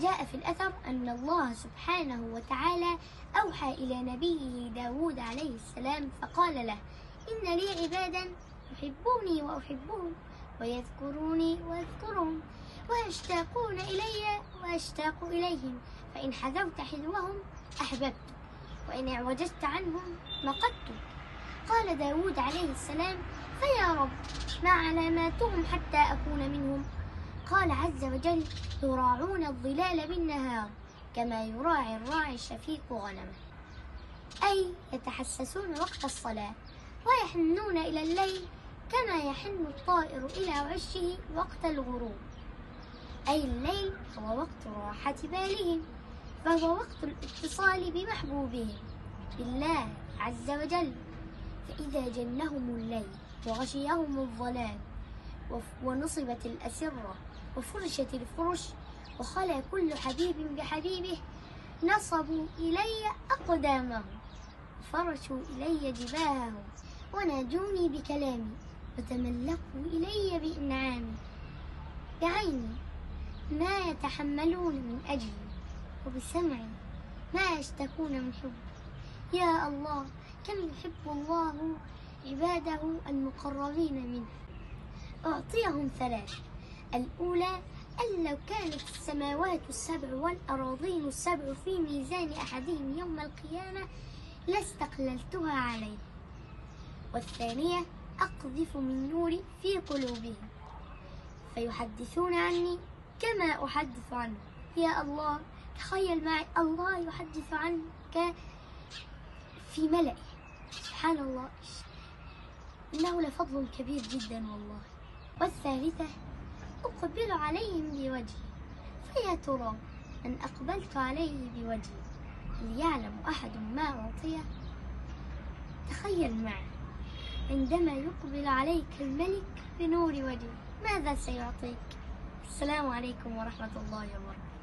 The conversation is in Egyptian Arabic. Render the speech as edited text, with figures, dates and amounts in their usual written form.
جاء في الأثر أن الله سبحانه وتعالى أوحى إلى نبيه داود عليه السلام فقال له: إن لي عبادا يحبوني وأحبهم، ويذكروني وأذكرهم، ويشتاقون إلي وأشتاق إليهم، فإن حذوت حذوهم أحببتك، وإن اعوججت عنهم مقدتك. قال داود عليه السلام: فيا رب، ما علاماتهم حتى أكون منهم؟ قال عز وجل: يراعون الظلال بالنهار كما يراعي الراعي الشفيق غنمه، أي يتحسسون وقت الصلاة، ويحنون إلى الليل كما يحن الطائر إلى عشه وقت الغروب، أي الليل هو وقت راحة بالهم، فهو وقت الاتصال بمحبوبهم بالله عز وجل. فإذا جنهم الليل وغشيهم الظلام ونصبت الأسرة وفرشت الفرش وخلا كل حبيب بحبيبه، نصبوا إلي أقدامهم وفرشوا إلي جباههم وناجوني بكلامي وتملقوا إلي بإنعامي، بعيني ما يتحملون من أجلي، وبسمعي ما يشتكون من حبي. يا الله، كم يحب الله عباده المقربين منه. أعطيهم ثلاث: الأولى أن لو كانت السماوات السبع والأراضين السبع في ميزان أحدهم يوم القيامة لاستقللتها عليه. والثانية أقذف من نوري في قلوبهم فيحدثون عني كما أحدث عنه. يا الله، تخيل معي الله يحدث عنك في ملئه، سبحان الله، إنه لفضل كبير جدا والله. والثالثة أقبل عليهم بوجهي، فيا ترى أن أقبلت عليه بوجهي هل يعلم أحد ما أعطيه؟ تخيل معي عندما يقبل عليك الملك بنور وجهه، ماذا سيعطيك؟ السلام عليكم ورحمة الله وبركاته.